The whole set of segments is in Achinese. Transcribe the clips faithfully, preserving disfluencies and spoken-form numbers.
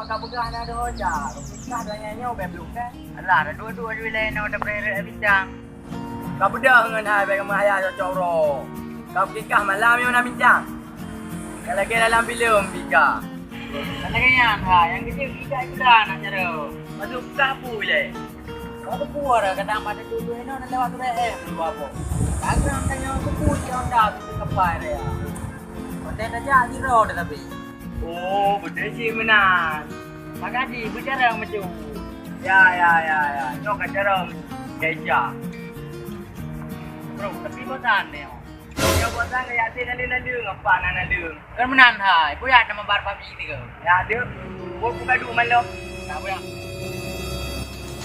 Ka peugah na dua jak, ka dua nyan nyoe bèk blok kan? Alah, na dua-dua ju ilèe nyoe tapeureuet bintang. Ka beudôh ngon hai bèk meuhayal cocok uroe. Ka peukikah malam nyoe na bintang. Ka lagèe dalam filem Bika. Ka lagèe nyan hai, nyang keuneuk Bika juga nak cara. Masuk kabu ilèe. Ka teupeue dah kadang pada tujuh inoe na lewat dua M dua boh. Kadang tanyoe kubu di Honda tu kapai raya. Konten tajak di roda tapi. Oh, beutôi cit meunan. Makajih beucarông meucue. Ya, ya, ya, ya. Nyoe ka carông Keca. Bro, tapi bosan nyoe. Nyoe bosan kaya até naleueng-naleueng, apa na naleueng. Kan meunan hai, buya nama bar pabji ni ke? Ya, dek. Buat buka dulu malam. Tak buya.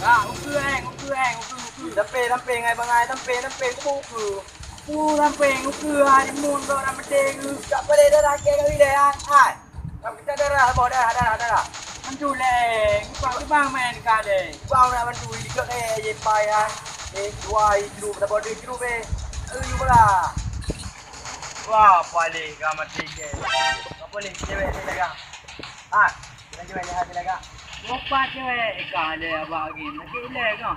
Ah, ukeue hai, ukeue hai, ukeue, ukeue. Sampai, sampai ngai bangai, sampai, sampai kubu ukeue. Ku rampeng ukeue hari mun dok ram peudeh. Tak boleh darah ke kali deh, ai. Ai. Ram kita darah boh darah, darah, darah. Mantu leh, kubang, kubang main ka leh. Kubang nak mantu, ikut eh, je pai ah. Eh, dua, eh, juru, dah bodoh juru eh. Eh, you bola. Wah, paling ka mati ke. Ka boleh cewek ni dah. Ah, kita cewek jahat ni dah. Lupa cewek, eh, ka leh abang lagi. Lagi leh kau.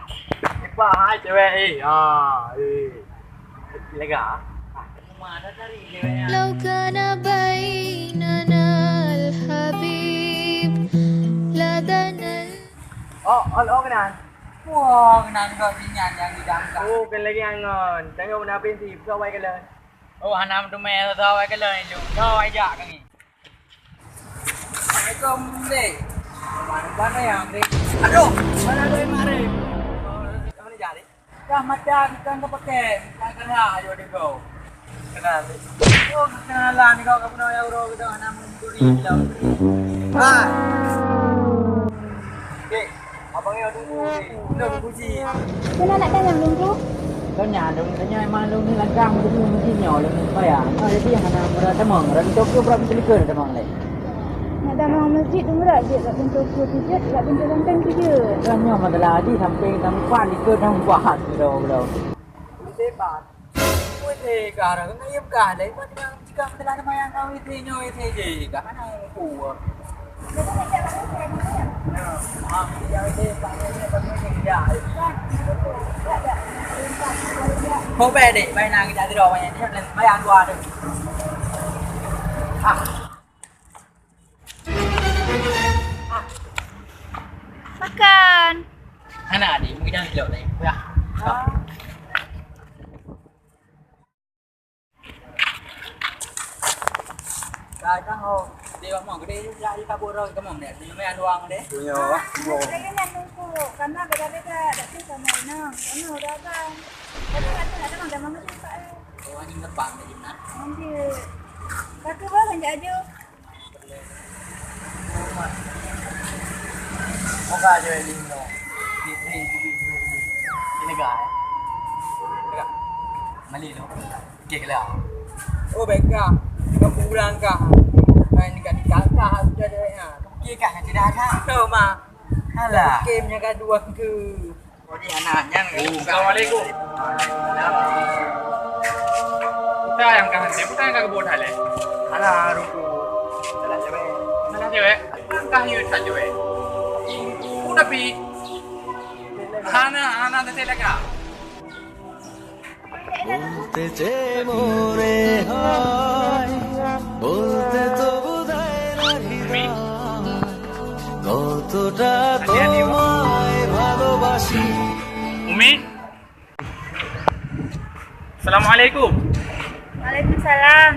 Lepas hai cewek eh. Ah, eh. Lega. لو كان بيننا الحبيب لدنا ال- Oh, ol, oh, keunan. Wah, keunan kau sinyan nyang idam ka. Oh, kan lagi angon. Tengok na prinsip, kau wai keulan. Oh, hana meuteumé, kau wai keulan ilong. Kau wai jak kami. Assalamualaikum, Dek. Mana, mana yang, Dek? Aduh, mana ada yang mari? Oh, mana jadi? Dah macam ikan kepake, ikan kena ayo dego. Kenal ni. Oh, kenalan ni kau, kau pernah ya, bro, kita nama mencuri, kita mencuri. Ah. Dek, abang ya dulu, Dek. Belum kunci. Kena nak tanya dulu. Tanya dulu, tanya emang dulu ni langkah dulu mesti nyawa dulu bayar. Oh, jadi hana murah temang, orang toko berapa selika temang leh. Nak damang masjid tu meurah jeuet, bak pintoe keue tu jeuet, bak pintoe lantang tu jeuet. Dah nyoe masalah haji sampai tampan ikut dan bahas bro, bro. Sebat. Weh, eh, sekarang kena iya peugah dah. Ibat dengan jika masalah sama yang kau itu nyoe itu je. Dah mana yang kuat. Kau bèk dek, bayang kita tidak banyak ni, bayang dua tu. Ah. Makan. Hana, adik, mungkin jangan kejauh tadi. Ya. Ah. Dah, dah, oh. Dia mau gede, dia, dia kabur orang, kamu ni. Dia main luang deh. Punya. Ah, saya kan nak tunggu. Karena beda-beda, tak sih sama Inang. Ini udah abang. Tapi nanti nak dengar dah mama tu, Pak, eh. Oh, anjing terbang tadi, nak. Nanti. Kaki bawah, lanjut aja. Moga je ni no. Di, di, di, di, di. Ini lega, eh? Lega. Mali no. Okey ke lah? Oh, baik kah? Kau kurang kah? Main dekat di kakak sudah dewek ha. Okey kah? Tidak ada. Tahu mah. Alah. Okey, punya gaduh aku. Oh, ni anak nyan. Oh, assalamualaikum. Buta nyang ka hanté, buta nyang ka geubeuet hai lé. Hana ruku. Salah cewek. Salah cewek. Langkah yue that cewek. Oh, tapi hana, hana teutek lagak. বলতে যে মনে হয়, বলতে তবু দেয় না হৃদয়। কতটা তোমায় ভালোবাসি। Umi? Assalamualaikum. Waalaikumsalam.